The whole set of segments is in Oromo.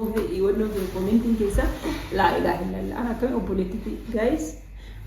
Wannoo kee commentiin keessa laa ilaaha illallah. Ana akkami obboleettitti, guys,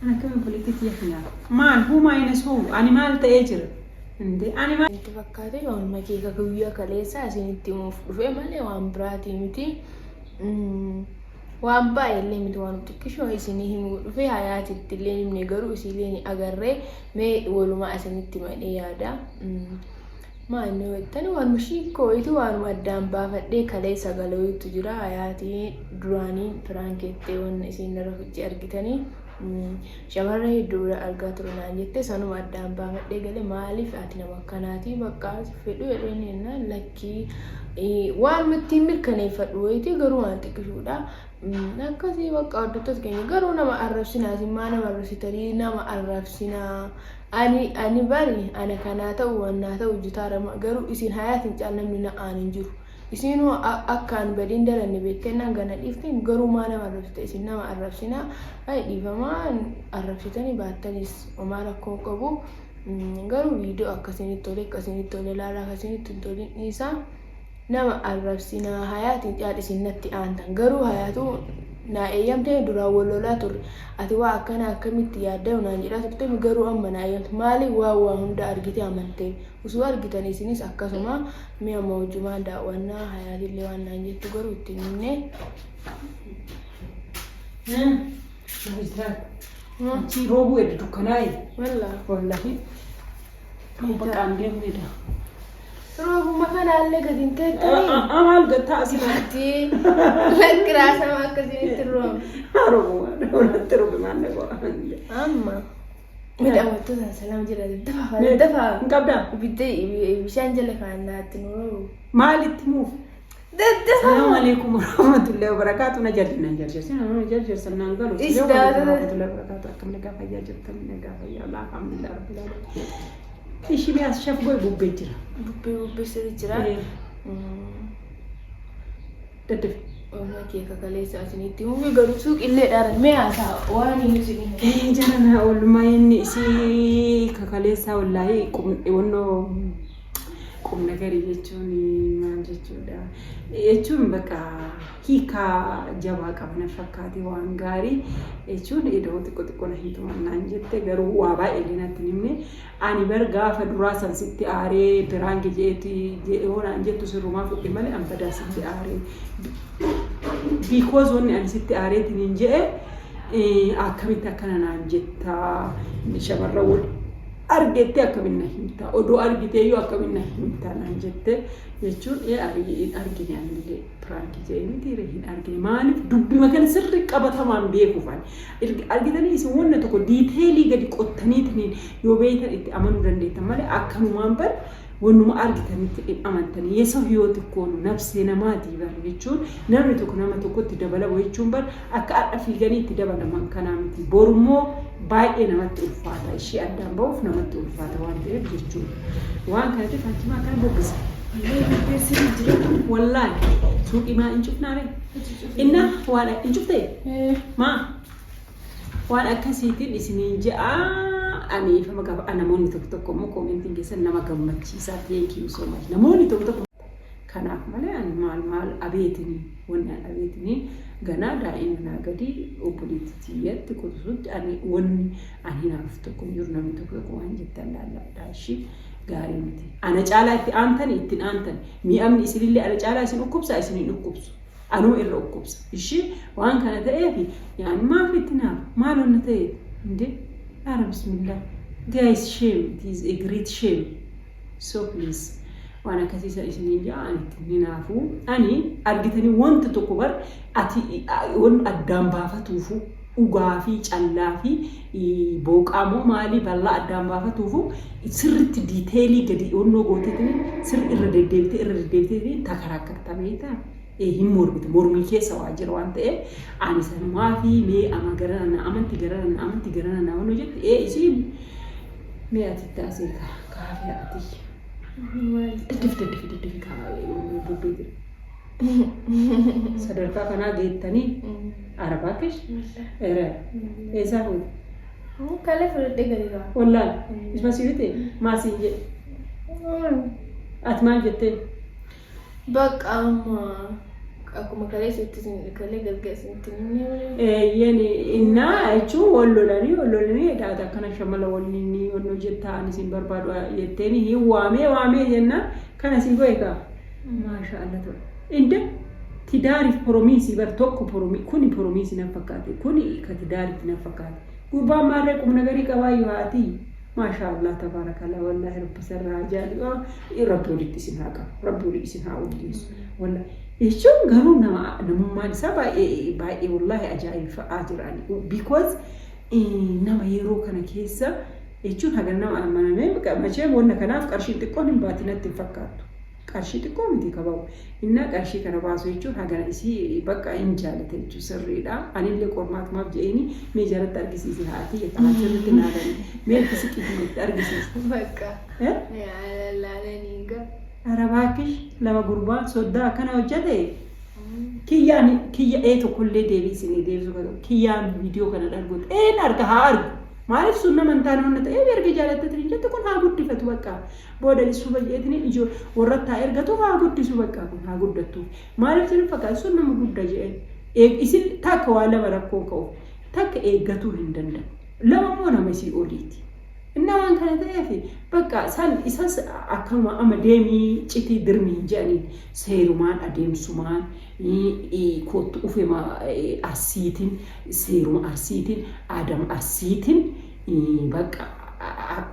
ana akkami obboleettitti yafinaa maal? Who minus who? Ani maal ta'ee jira? Inde ani maal? Itti fakkaate waanuma keeka guyyaa kaleessa isinitti himuuf dhufe malee waan biraatii miti. Waan baay'ee illee miti, waan xiqqishoo isinii himuu dhufe. Hayaatitti illee himne, garuu isiillee ni agarree mee walumaa isinitti malee yaada. Maal inni jettan, waanuma shiikkoo wayitu waanuma addaan baafadhee kaleessa galawiitu jira. Hayaatii duraanii prankeettee wanna isiin narra hojii argitanii shamarra hedduu bira argaa ture naan jette, sanuma addaan baafadhee gale. Maaliif ati nama akkanaati, bakka fedhu jedheen jennaan, lakkii, waanuma ittiin mirkaneeffadhu wayitii, garuu waan xiqqishuudha. Akkasii bakka hordoftoota keenya, garuu nama arrabsinaa. Isin maa nama arrabsitanii? Nama arrabsinaa. Ani bari ana kanaa ta'u wannaa ta'u jitaara, garuu isin hayaatiin caal namni na aan hin jiru. Isinuu akkaan badiin dalanne beektennaan gana dhiifteen, garuu maa nama arrabsite isin? Nama arrabsinaa. Ay, dhiifamaa, arrabsitanii baattanis homaa rakkoo qabu. Garuu viidiyoo akkasinitti tole, akkasinitti tole ilaalaa, akkasinitti hin tolin dhiisaa. Nama arrabsinaa, hayaatiin caal isin natti aantan, garuu hayaatu naa eeyyamte. Duraan wal lolaa turre, ati waa akkana akkamitti yaadda naan jedhaa turte, garuu amma naa eeyyamte. Maali? Waa hunda argite amante. Osoo argitan isinis akkasuma. Mi'a amma hojjumaan daawwannaa hayaatillee waan naan jettu garuu itti himne. Achi roobuu edda dukkanaa'e. Wallaa. Wallahi. Bakka deemnedha. Roobuma kanaallee gadi hin teettanii. Maal gattaa asii? Ati lakkiraasama akkasinitti roobe. Roobuma natti roobe, maal na godha? Amma midhaawwattoota salaam jedha, daddafaa daddafaa. Hin qabdaa? Ibidda bishaan jala kaannaatti nu roobu. Maalitti muuf? Daddafaa. Salaamu alaikum warahmatullahi wabarakatuh. Na jalli na jarjarsin, na jarjarsan naan galu. Is Salaamu alaikum daawwattoota- warahmatullahi wabarakatuh. Akkam nagaa fayyaa jirtan? Nagaa fayyaa, alhamdulillah rabbil alamin. Ishii mi'aas shaf goe, bubbee jira. Bubbee bubbisee jira. Daddafi. Oolmaa kee kakaleessa isinitti himuu, garuu suuqillee dhaaran mee haasaa waan hin isinii. Jarana oolmaa inni isii kakaleessaa, wallaahi wannoo qubna garii jechuun maal jechuudha? Jechuun bakka hiikaa jabaa qaba na fakkaate. Waan gaarii jechuun iddoo xiqqoo xiqqoo na hin tumannaan jette, garuu waa baay'ee illee natti hin himne. Ani bar gaafa duraa san sitti aaree prank jeeti jedhee naan jettu sirrumaa fudhe malee an badaa sitti aaree. Because wanni ani sitti aareetiin hin jedhe, akkamitti akkana naan jettaa, shamarran wal argette akkamiin na himta, odoo argiteeyyuu akkamiin na himta naan jette jechuun, ee, hin argine, anillee prank jedhee miti hin argine. Maaliif dubbima kana sirri qabatamaan beekuuf ani argitanii isin wanna tokko detailii gadi qottaniitiin yoo beektan itti amanuu dandeettan malee akkanumaan bar wannuma argitanitti hin amantanii. የሰው ህይወት እኮ ነው, nafsee namaatii bar. Jechuun namni tokko nama tokkotti dabalamu jechuun bar akka adha fiiganii itti dabalaman kanaa miti. Borummoo baay'ee namatti ulfaata, ishee addaan ba'uuf namatti ulfaata waan ta'eef jechuudha. Waan kanatiif hakimaa akkana bubbisa. Bubbisee jira. Wallaahi suuqii maa hin cufnaare? Inna waan hin cuftee maa waan akkasiitiin isiniin je'a. Ani ifama gaafa namoonni tokko tokko immoo commentiin keessan nama gammachiisaa, thank you so much, namoonni tokko tokko. Kanaaf malee ani maal maal abeetinii, wanni ani abeetinii ganaa daa'ima naa gadi obboleettii tiyyatti quxisutti ani wanni ani hinaaf tokko hin jiru. Namni tokko tokko waan jettan laalladhaa, ishii gaarii miti. Ana caalaa itti aantani, ittiin aantani mi'amni isinillee ana caalaa isin dhukkubsa, isin hin dhukkubsu, anuma irra dhukkubsa. Ishii waan kana ta'eef yaani maaf itti naaf maal wanna ta'eef inde? Ara bismillah, guys, shame, it is a great shame, so please waan akkasiisa isiniin jaa. Ani itti hinaafu. Ani argitanii wanta tokko bar ati waan addaan baafatuufu, dhugaa fi callaa fi booqaa moo maalii bal'aa addaan baafatuufu, sirritti detailii gadi onnoo gooteetiin sirri irra deddeebitee irra deddeebitee takaraakkarta beektaa. Hin mormite, mormii keessa waa jira waan ta'eef ani sanumaa fi mee ama gara na amanti, gara na amanti, gara na amanuu jette. Ee, isiin mee ati taasee kaafee ati daddaf daddaf daddaf bubbee jira. Sadarkaa kanaa geettanii arabaa kesh eessaa fuute? Kalee fudhadhee gadi ba'a. Wallaan isma si bite, maa siin jedhe? Ati maal jetteen? Bakka amma Akkuma kaleessatti isin kalee galgala isinitti himne. Eeyyeen innaa jechuun wal lolanii wal lolanii edaata akkana shamala waliin wannoo jettaa ani isin barbaadu jetteen hin waamee waamee jennaan kana sii godhe kaa. Maasha Allah ta'u. Inda tidaariif promise bar tokko kuni promise na fakkaate, kuni ka tidaariif na fakkaate. Gurbaan maarree qubna garii qabaayyuu haati. Maasha Allah, tabaarakallah, wallaahi rabbi sarraa jaalladhu. Rabbi walitti isin haa qabu. Rabbi walitti isin haa ulgeessu. Wallaahi jechuun garuu nama namummaan isaa baay'ee baay'ee wallaahi ajaa'ibfa'aa jirani. Because nama yeroo kana keessa jechuun haga nama amanamee machee wanna kanaaf qarshiin xiqqoon hin baatinatti hin fakkaattu. Qarshii xiqqoo miti kababu. Innaa qarshii kana baasu jechuun hagana isii bakka hin jaalate jechuun sirriidha. Anillee qormaatumaaf je'eeni mee jalatti argisiisi haati jettaa sirriitti naalani. Mee itti siqiitii itti argisiisi. Bakka. Eh? Laalanii gaa. Arabaakish lama gurbaan soddaa akkana hojjete. Kiyyaan kiyya ee tokkollee deebii isinii deebisuu kan kiyyaan viidiyoo kana darbuutti een arga haa argu. Maaliif sun nama hin taane wanna ta'eef erga jaalatteetiin jette kun haa guddifatu bakka. Booda isuu baay'eetiin ijoo warratti haa ergatu, haa guddisu bakka, kun haa guddattu. Maaliif isin fakkaata sun nama guddaa jedheen. Isin takka waa lama rakkoon ka'u takka eeggatuu hin danda'u. Lama immoo nama isii oliiti. Inni waan kana ta'eef bakka san isas akkuma amma deemii citii dirmii hin jedhaniin seerumaan adeemsumaan kottu ufema arsiitiin, seeruma arsiitiin, aadama arsiitiin bakka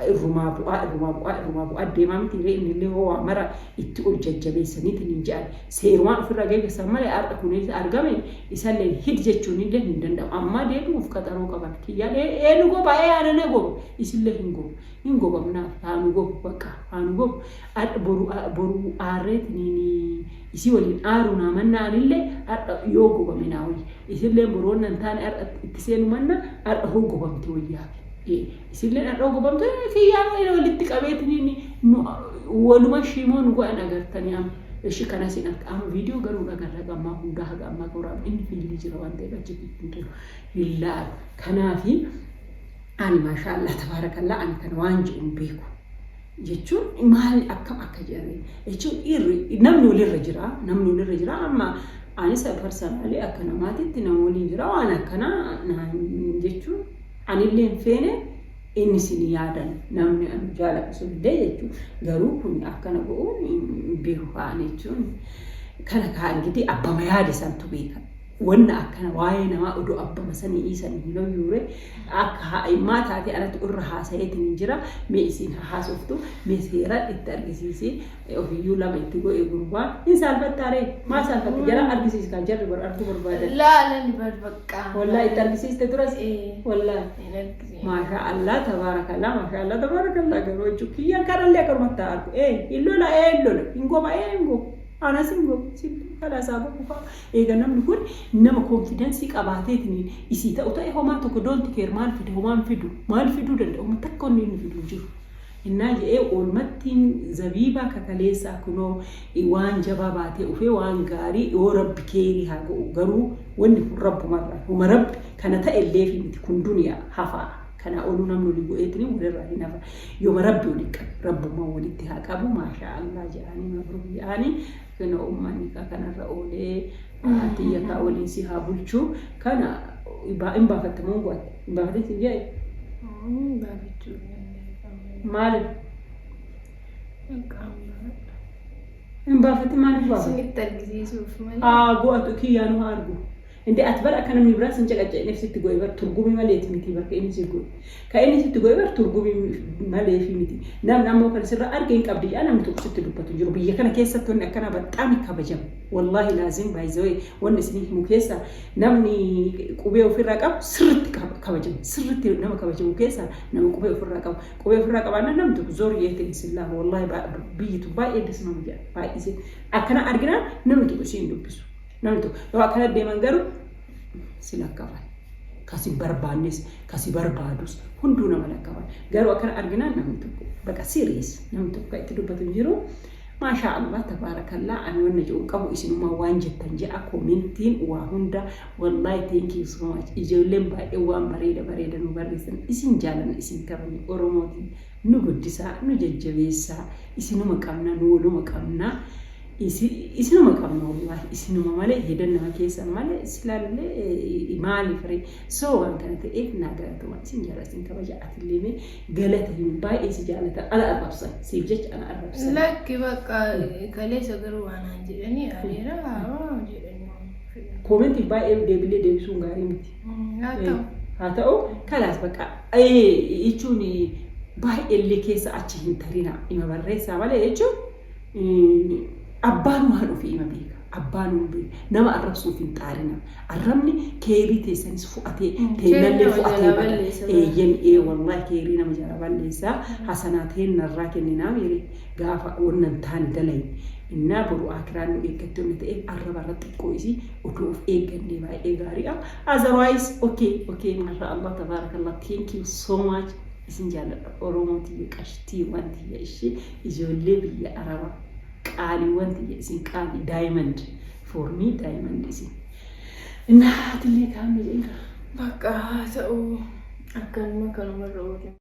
irrumaa bu'aa, irrumaa bu'aa, irrumaa bu'aa deemaa miti ree. Inni illee hoo mara itti ol jajjabeessaniitiin hin jedhan seerumaan ofirraa geeggessan malee har'a kunis argame isallee hid jechuun illee hin danda'amu. Amma deebi'uuf qaxaroo qaban kiyyaan eenu goba ee anana goba isillee hin gobu hin gobamnaaf haa nu gobu bakka haa nu gobu. Har'a boru boru aarreetiniin isii waliin aaruu naa manna anillee har'a yoo gobame naa wayya. Isillee boru wannan taane har'a itti seenu manna har'a hoo gobamte wayyaafi. Isillee har'a hoo gobamte kiyyaan walitti qabeetiniin waluma shiimoo nu godhan agartanii amma. Ishi kanas hin arga. Amma viidiyoo garuu agarra ammaa hundaa haga ammaa gowra'amu inni fiilii jira waan ta'eef achitti hin tolu. Hin laalu. Kanaafi ani maashaa Allah, tabaarakallaa, ani kana waan jedhu hin beeku. Jechuun maal akkam akka jedhame jechuun dhiirri namni walirra jira, namni walirra jira. Amma anis personally akka namaatitti nama waliin jira, waan akkanaa naan jechuun anillee hin feene, inni isin yaadan namni ani jaalatu sunillee jechuun garuu kun akkana godhuun hin beeku kaan jechuun kana kaan gidi abbama yaade santu beeka. Wanna akkana waa'ee namaa odoo abbama sanii dhiisanii hin hoyyuure akka haa'immaa taate anatu irra haasayeetiin hin jira. Mee isiin haa haasoftu, mee seeraan itti argisiisi. Ofiyyuu lama itti godhe gurbaa hin saalfattaaree maa saalfatte? Jara argisiisi kan jarri bar arguu barbaadan. Laalani bar bakka. Wallaa itti argisiiste duras? Ee. Wallaa. Hin argisiisne. Maashaa Allah, tabaarakallah, maashaa Allah, tabaarakallah. Garuu jechuun kiyyaan kanallee akkanumatti haa argu. Ee hin lola, ee hin lola, hin goba, ee hin goba, anas hin goba, sin kalaasaa gobu faa. Eega namni kun nama confidence qabaateetiin isii ta'u ta'e homaa tokko don't care. Maal fide? Homaan fidu, maal fiduu danda'a? Homa takka inni inni fidu hin jiru. Innaa jedhee oolmattiin zabiibaa kakaleessaa kunoo waan jabaa baatee ufee waan gaarii yoo rabbi keerii haa godhu. Garuu wanni kun rabbumarraa huma rabbi kana ta'e illee fi miti kun duniyaa hafaa kana oluu namni olii godheetiin walirraa hin hafa. Yooma rabbi olii qabe rabbummaa walitti haa qabu. Maashaa Allah jedhanii, mabruuk jedhanii. Kunoo uummanni kanarra oolee tiyya kaa waliin si haa bulchuu. Kana hin baafatte moo hin go'atte? Hin baafatin si jedhe. Baafachuu Maaliif hin baafatin? Maaliif baafatte? Isinitti argisiisuuf malee. Haa go'atu, kiyyaanu haa argu. Inde ati bara akka namni biraa sin caqaca'e sitti go'e bar turgumii maleeti miti bakka inni si go'e. Ka inni sitti go'e bar turgumii maleefi miti. Namni ammoo kan sirra arge hin qabdi yaa namni tokko sitti dubbatu jiru. Biyya kana keessatti wanni akkanaa baxxaami kabajama. Wallaahi laazim baay'ee wanni isin himu keessa namni qubee ofirraa qabu sirritti kabajama. Sirritti nama kabajamu keessa nama qubee ofirraa qabu. Qubee ofirraa qabaannaan namni tokko zoor yeetiin isin laafa. Wallaahi biyyi tun baay'ee dasmama jedha. Baay'isee. Akkana arginaan namni tokko isiin dubbisu. Namni tokko yoo akkana deeman garuu si lakkaafan. Kasi barbaannes kasi barbaadus hunduu nama lakkaafan. Garuu akkana arginaan namni tokko baqa serious namni tokko kan itti dubbatu hin jiru. Maashaa Allah, tabaarakallaa, ani wanna jedhu qabu, isinumaa waan jettan jedha commentiin waa hunda. Wallahi thank you so much. Ijoolleen baay'ee waan bareeda bareeda nu barreessan. Isin jaalanna, isin kabajna. Oromootiin nu guddisaa, nu jajjabeessaa, isinuma qabna, nu waluma qabna. Isinuma qabna, wallaahi isinuma malee hedan nama keessa malee silaallee maaliif ree? So waan kana ta'eef naa galatuma, isin jaalladha, isin kabaja. Atillee mee galata hin baay'ee si jaalatan, ana arrabsan, siif jecha ana arrabsan. Lakki, bakka kaleessa garuu waan aan jedhanii adeera waan jedhanii. Commentii baay'ee deebilee deebisuun gaarii miti. Haa ta'u. Haa ta'u, kalaas, bakka jechuun baay'eellee keessa achi hin tarina, ima barreessaa malee jechuun abbaan waan ofii ima beeka. Abbaan waan beeka. Nama arrabsuuf hin xaarina. Arrabni keerii teessanis fu'atee teennallee nama fu'atee jalaa bada. balleessa. Eeyyen, ee wallaahi, keerii nama jala balleessaa. Hasanaa teennarraa kenninaa miire gaafa wannan taane dalayi. Innaa boru akiraan nu eeggatti wanna ta'eef arraba irratti xiqqoo isii oduu of eeggannee baay'ee gaariidha. Otherwise, okay, masha Allah, tabarakallah, thank you so much. Isin jaalladha, Oromoo tiyya, qashtiiwwan tiyya, ishee ijoollee biyya Arabaa, qaaliiwwan tiyya, isin qaali, diamond, for me diamond isin. Innaa atillee kaa'amne jedhin. Bakka haa ta'u, akkanuma kanumarra oolu.